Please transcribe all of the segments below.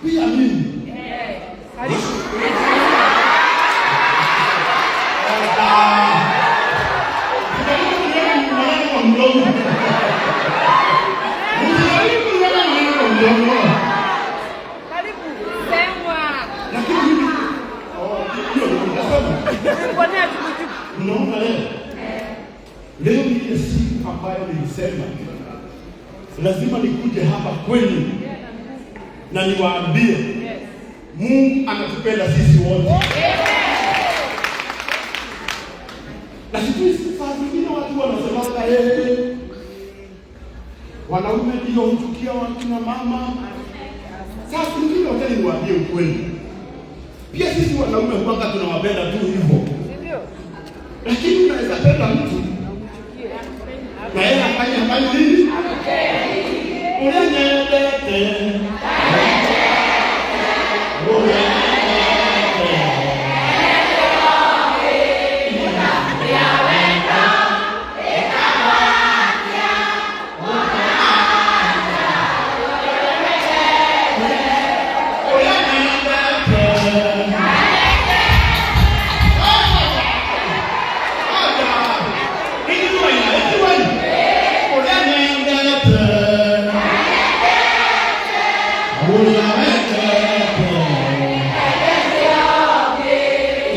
Pia mimi. Jaribu kuniweka maneno kwa mdomo. Usijaribu kuniweka maneno kwa mdomo. Karibu. Sema. Lakini mimi, oh, hiyo ndio nasema. Mbona tukujibu? Unaona leo? Leo ni ile siku ambayo nilisema lazima nikuje hapa kwenu na niwaambie Mungu anatupenda sisi wote. Na sijui saa zingine watu wanasemanga, wanaume ndio huchukia wakina mama. Saa zingine wacha niwaambie ukweli, pia sisi wanaume huwanga tunawapenda tu hivyo, Ndio. Lakini unaweza penda mtu na yeye afanye nini? Ũrĩa nyendete. Ũrĩa nyendete. Ũrĩa nyendete. Ũrĩa nyendete. Ũrĩa wendete.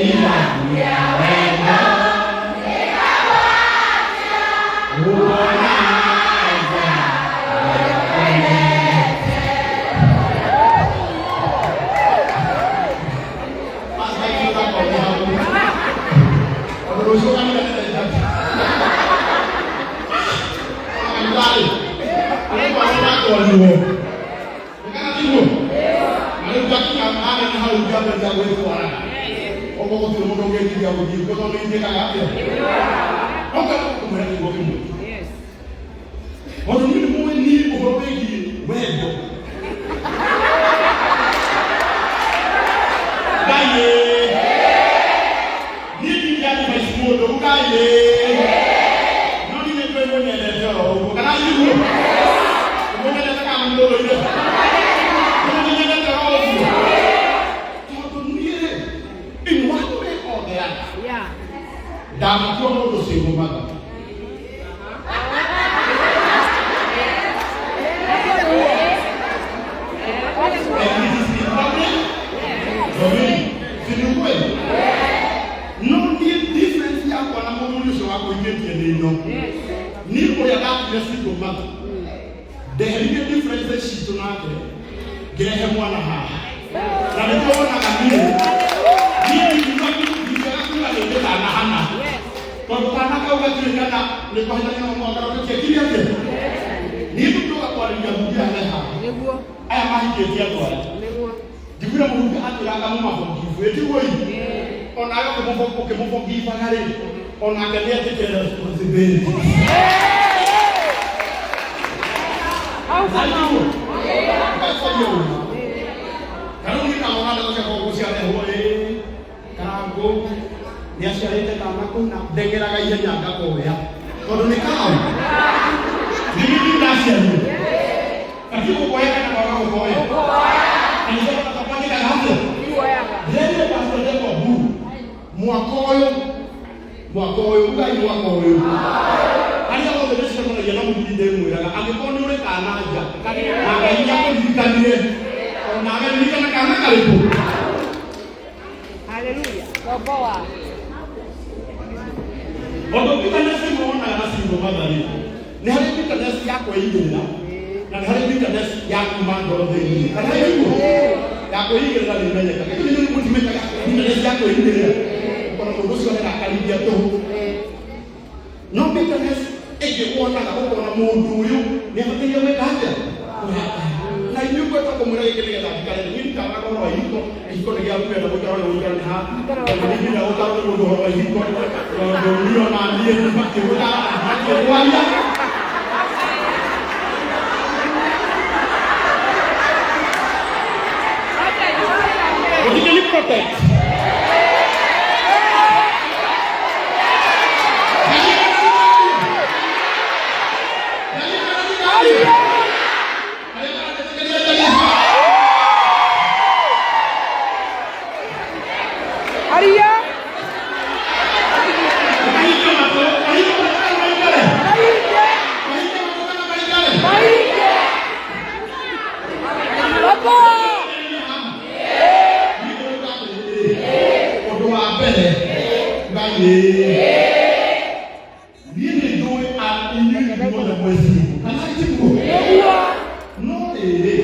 Ila wendo. Ukonaza. Pastor, iko hapo. Rũciũ kanitha nĩ kanitha-rĩ, andũ arĩa matwarirwo nĩ kana tiguo? Na rĩu ngakinya harĩa hau ngĩambĩrĩria gwĩtwara okorwo gũtirĩ mũndũ ũngĩngiria gũthiĩ kuo tondũ nĩ njĩkaga atĩa? No ngenda kũmwĩra kiugo kĩmwe tondũ niĩ nĩ mũĩ niĩ ũhoro wĩgiĩ wendo. Ngai niĩ ndingĩadvise mũndũ. Ngai, no niĩ nĩ njũĩ mũnyendete oro ũguo kana iguo mũnyendete kana mũthũire, mũnyendete oro ũguo tondũ niĩ in one way or the other ndamatua mũndũ single mother. And it is in public domain. Si ni ukweli? No niĩ difference yakwa na mũthuri ũcio wa kũingĩtie nĩ ĩno: niĩ ũrĩa ndatuire single mother, ndeheririe differences citũ nake, ngĩrehe mwana haha na nĩkĩo wonaga niĩ ndingiuga ndingĩaga kuga hĩndĩ kana hana tondũ kana kau gatirĩ kana nĩ kũhĩtania na mwaka tũtiekire atĩa. Niĩ tũtoka kwarĩria mũhunjia he haha Nĩguo. Aya mahikĩtie andũ aya. Nĩguo. Njiguire mũhunjia atwĩraga mũmaforgive, ĩtiguo i onawe ũkĩmũforgivaga rĩ, onake nĩ etĩkĩre responsibility. Hau kwa mau. Gacaria ũru. Ta rĩu niĩ ndamona ndeto cia gũciarehwo ĩ Karangũ nĩ aciarĩte kana kũna, ndeng'eraga ihenya ngakoya tondũ nĩ kau nĩ niĩ ndaciarire batiĩ gũkoya kana kwaga gũkoya na nĩcio kwandĩkaga atĩa. Kuoyaga. Ndĩrerire Pastor Jacob mwaka ũyũ, mwaka ũyũ, ugai mwaka ũyũ, harĩa hothe ndĩcemanagia na mũthuri ndĩmwĩraga angĩkorwo nĩ ũrĩ kana nja na Ngai nĩakũririkanire onawe ririkana kana karĩkũ. Haleluya. Komboa. Ũndũ bitterness ĩmwe wonaga na single mother rĩ, nĩ harĩ bitterness ya kwĩigĩrĩra na nĩ harĩ bitterness ya kuma ngoro thĩinĩ, kana ĩguo ya kwĩigĩrĩra nĩ imenyekaga, ĩndĩ nĩ mũtimenyaga bitterness ya kwĩigĩrĩra ũkona mũndũ ũcio arerakarithia tũhũ, no bitterness ĩngĩ wonaga ũkona mũndũ ũyũ nĩ abataire gwĩka atĩa kũrakara na inyuĩ ngwenda kũmwĩra gĩkĩ nĩgetha ndikare niĩ ndikaraga ũhoro wa ihiko. Ihiko nĩ gĩa kwenda gũikara ũrĩa gũikara nĩ haku tondũ niĩ ndĩrenda gũtarwo nĩ mũndũ ũhoro wa ihiko tondũ niĩ ona niĩ ndibatiĩ gũtara, ndibatiĩ kwaria. Acha yuko. Ũtingĩni protect. Mbere ngai ĩĩ. Niĩ nĩ njũĩ inyuĩ inyuothe mwĩ single kana tiguo? Nĩguo. No rĩrĩ,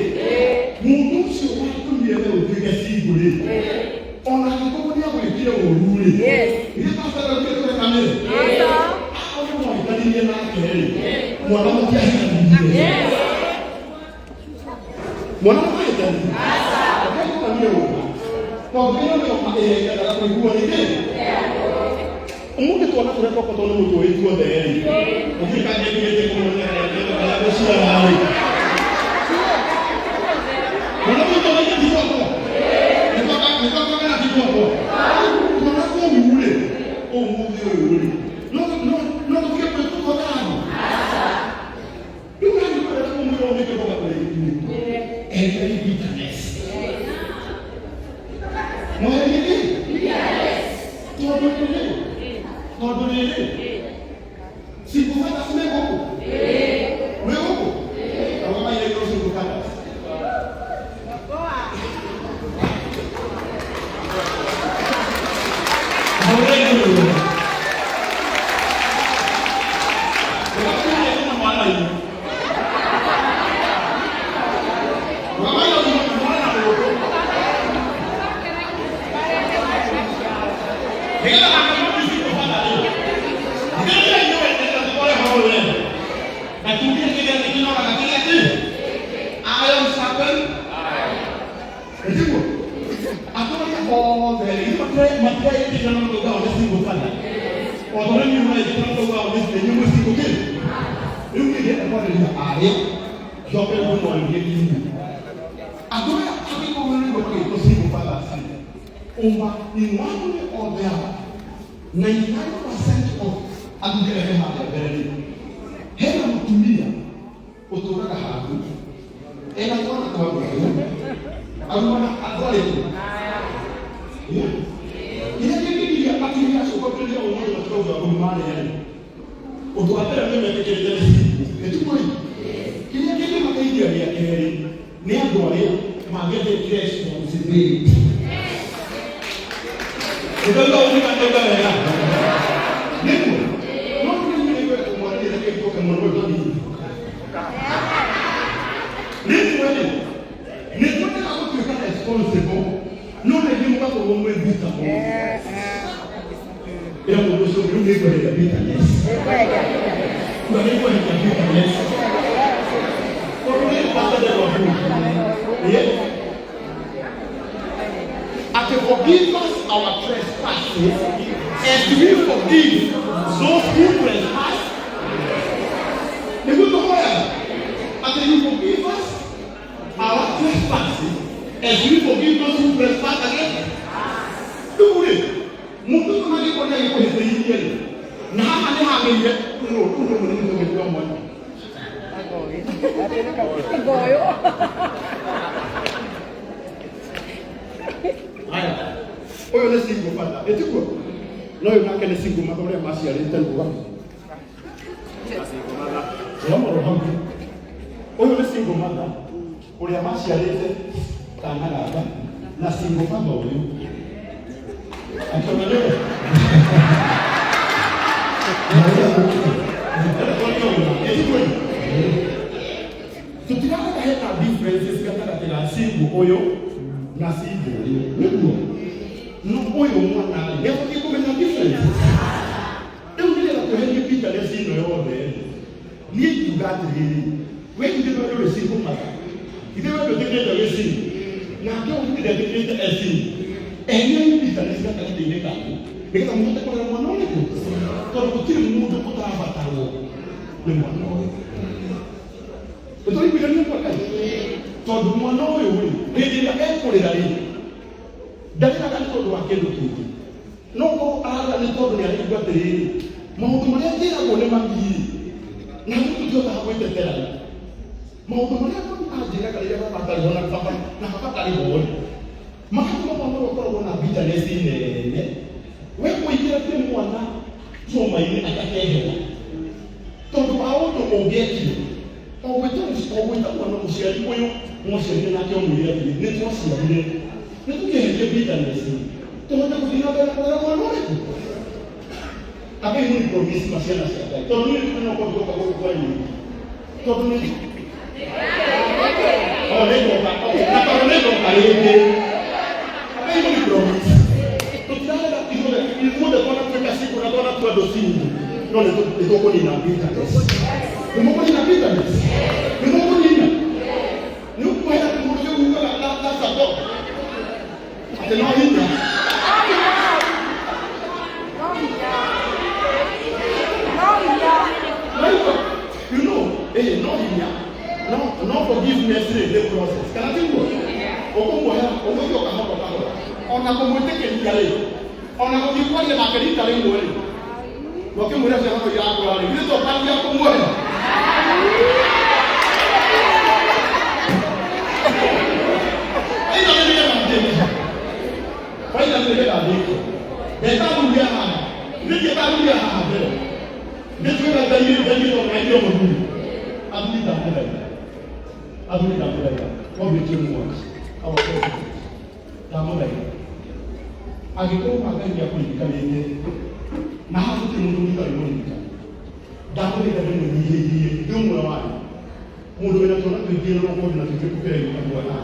mũndũ ũcio watũmire we ũtuĩke single rĩ, ona angĩkorwo nĩ agwĩkire ũru rĩ, ithe pastor ndaugire tũrekanĩre? Aca. Akorwo mwahikanirie nake rĩ, mwana mũtiahikanirie. Mwana mũtahikanirie. Reke ngũtanie ũma, tondũ ĩno nĩyo ma ĩrĩa yendaga kũiguo nĩ kĩ ũmũthĩ. Twana tũrĩa twakwa nĩ mũtũĩ tuothe rĩ, gũtirĩ kangĩtigĩtie kũmũnyereria kana gũciara rĩ. Mwana mũtũ ti twakwa, nĩ twakwa kana ti twakwa? Twana kũu rĩ, ũmũthĩ ũyũ rĩ, no tũtige kwĩtũtwaka andũ rĩu nanĩ kwenda kũmwĩra ũmĩke ngoga kũrĩ ithuĩ eheria bitterness, mweherie kĩ, tondũ rĩrĩ single fathers me gũkũ, mwĩ gũkũ arũgamaire igũrũ single fathers. Hũrĩra igũrũ. Ũgakinya na mwana inĩ. Rũgamaire igũrũ mwana mũndũ. Nĩgetha angĩkorwo nĩ single father rĩ, nĩgetha inyuĩ nĩgetha tũtware horo wega. Na tuge kĩrĩa kĩnoraga kĩrĩa kĩ iron sharpen. Nĩtiguo? Andũ arĩa othe rĩ, matireĩtĩkĩra na mũndũ wao nĩ single father. O ta ũrĩa niĩ mũreĩtĩkĩra na mũndũ wao nĩ inyuĩ mwĩ single kĩ? Rĩu niĩ ndĩrenda kwarĩria arĩa njoke rĩu ndĩmwarĩrie inyuĩ. Andũ aya angĩkorwo nĩ magĩtwo single fathers rĩ, over in one way or the other, 99% of athuri arĩa me harĩa mbere rĩ, hena mũtumia ũtũraga handũ ena twana twa ngũkũ arumana andũ arĩkũ kĩrĩa kĩngĩgiria atumia acio kwambĩrĩria ũmũthĩ matirauga ũndũ marĩa rĩ, ũndũ wa mbere nĩ metĩkĩrĩte nĩ single ĩtiguo ĩ. Kĩrĩa kĩngĩmateithia gĩa kerĩ nĩ andũ arĩa mangĩtĩkire responsibility. Ũndauga ũguo na ndauga wega nĩguo no tũkĩnyue nĩguo kũmwarĩria. Reke itũke mũno ũyũ hanini. Rĩmwe rĩ, nĩ twendaga gũtuĩka responsible, no rĩngĩ mũgakorwo mwĩ bitter mũno. Ĩra mũndũ ũcio rĩu nĩ ngweheria bitterness. Uga nĩ ngweheria bitterness tondũ nĩ bata ndegwa. Yeah. Ati forgive us our trespasses as we forgive those who trespass. Nĩguo tũhoyaga atĩ you forgive us our trespasses as we forgive those who trespass against us. Rĩu rĩ, mũndũ ũcio nangĩkorwo nĩ agĩkũhĩtĩirie rĩ, na haha nĩ hagĩire nũ rĩu nĩ mũnene tũgĩtua mwena. Goyo. Haya, ũyũ nĩ single father, ĩtiguo? No ũyũ nake nĩ single mother ũrĩa maciarĩte ruga. Rũgama hau. Ũyũ nĩ single mother ũrĩa maciarĩte kana gaka na single father ũyũ. Akĩona nĩwe. Ĩtiguo? Tũtirarora hena differences gatagatĩ ga single ũyũ na single ũyũ, nĩguo? No ũyũ mwana rĩ, nĩ abatiĩ kũmenya difference. Rĩu nĩgetha tweherie bitterness ĩno yothe rĩ, niĩ ingiuga atĩrĩrĩ, we ithe we ndũrĩ single mother, ithe we ndũtĩkĩte wĩ single, nake ũyũ ndetĩkĩrĩte e single, eheriai bitterness gatagatĩ-inĩ kanyu nĩgetha mũhote kũrera mwana ũrĩkũ, tondũ gũtirĩ mũndũ ũtarabatarwo nĩ mwana ũyũ. Nĩtũiguithania kwa Ngai? Tondũ mwana ũyũ rĩ, hĩndĩ ĩrĩa ekũrĩra rĩ, ndarĩraga nĩ tondũ wa kĩndũ kĩngĩ, no korwo ararĩra nĩ tondũ nĩ araigua atĩrĩrĩ, maũndũ marĩa njĩragwo nĩ mami rĩ, na niĩ tũtihotaga gwĩtetera rĩ, maũndũ marĩa mami anjĩraga rĩrĩa baba atarĩ ho na baba atarĩ ho rĩ, magatũma mwana ũyũ akoragwo na bitterness nene. We kũingĩra mwana trauma-inĩ atakehera tondũ wa ũndũ ũngĩekire o gwĩta mwana mũciari ũyũ mwaciarire nake ũmwĩre atĩrĩ, nĩ twaciarire, nĩ tũkĩeherie bitterness. Tũhote gũthiĩ na mbere na kũrera mwana ũrĩkũ? Akai mũni promise ma ciana cia Ngai. Tondũ niĩ no korwo ngũka gũkũ kwanyu. Tondũ nĩ Oh, nĩ ngoka. Okay, na tondũ nĩ ngoka rĩngĩ. Akai mũni promise. Tũtirarenda ithuothe ithuothe twanatuĩka ciku na twanatua andũ single. No nĩ tũkũnina bitterness. Nĩ mũkũnina bitterness. Nĩ mũkũnina. Nĩ ũkwenda mũndũ ũcio ugaga that's a dog. Atĩ no hinya. Right? You know, no hinya. No, no forgiveness rĩ nĩ process. Kana tiguo? Ũkũmuoya, ũgũthiĩ o kahora kahora. Ona kũmwĩtĩkĩria rĩ, ona gũthiĩ kwaria nake rita rĩmwe rĩ, na ũkĩmwĩra ciana no irakũra rĩ, githĩ to ũkanjia kũmuoya? Aitha nĩ nĩgetha ndĩke. Aitha nĩ nĩgetha ndĩke. Ndeta athuri a haha. Nĩkĩ athuri a haha mbere? Nĩtuĩka Ngai Ngai nĩ tondũ mũthuri. Athuri ndamũthaitha. Athuri ndamũthaitha. Wambĩtie mwaki. Our president. Ndamũthaitha. Angĩkorwo ma Ngai nĩakũririkanĩte na haha gũtirĩ mũndũ ũtarĩ mũririkane. Ndamũthaitha ndĩmwĩnyihĩirie ndĩ ũmwe wanyu. Mũndũ wĩna twana tũingĩ na ũkorwo na tũingĩ gũkĩra andũ aya.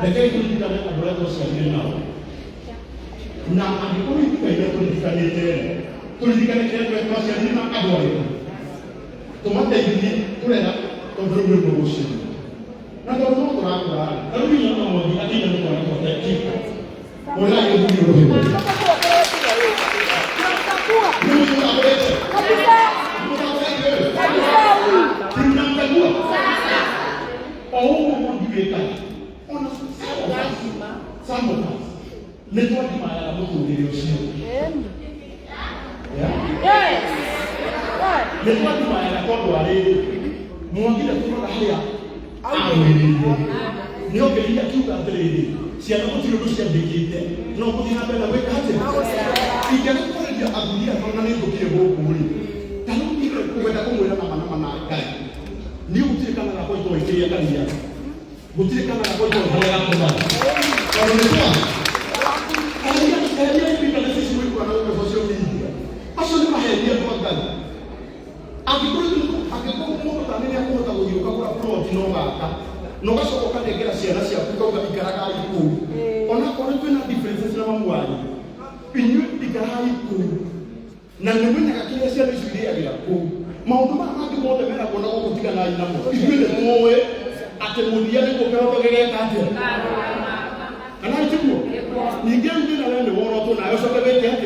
Rekei tũririkane andũ arĩa twaciarire nao. Na angĩkorwo ithuĩ Ngai nĩatũririkanĩte rĩ, tũririkane kĩrĩa twaciarire na andũ arĩkũ. Tũmateithie kũrera tondũ rĩu nĩruo rũciũ. Na tondũ no tũrakũra rĩ, ta rĩu nginya ona mwangi akĩiga nĩ twana twake kiko. Ũrĩrai ũthuri ũrũhĩte. Nĩ mũtagũrĩte. Mũtagũrĩte. Ti mnamchagua. O ũguo mwangi wĩkaga. Ona some of us nĩ twandimayaga mũtũrĩre ũcio. Yeah? Nĩ twandimayaga tondũ wa rĩrĩ mwangi ndatũraga harĩa agwĩrĩire nĩ ongereire akiuga atĩrĩrĩ ciana gũtirĩ ũndũ ciandĩkĩte no gũthiĩ na mbere na gwĩka atĩa ingĩaga kwarĩria athuri aya tondũ na nĩ ngũkire gũkũ rĩ ta rĩu niĩ ngwenda kũmwĩra na ma na ma na Ngai niĩ gũtirĩ kana gakwa itoĩ kĩrĩa karĩaga gũtirĩ kana gakwa itoĩ harĩa gakomaga tondũ nĩ twa eheria bitterness ici mũikũraga gũkũ social media acio nĩ mahenia andũ a Ngai angĩkorwo angĩkorwo mũndũ ta nĩ akũhota gũthiĩ ũkagũra plot na ũgaka na ũgacoka ũkanengera ciana ciaku ũkauga ikaragai kũu onakorwo kwĩna differences na mamu wanyu inyuĩ ikaragai kũu na nĩ menyaga kĩrĩa ciana icio irĩagĩra kũu maũndũ maya mangĩ mothe meragwo na gũkũ tiganai namo ithuĩ nĩ tũĩ atĩ mũthia nĩguo kĩrondo gĩgeka atĩa kana tiguo ningĩ rĩu thĩna we nĩ worotwo nawe ũcoke wĩke atĩa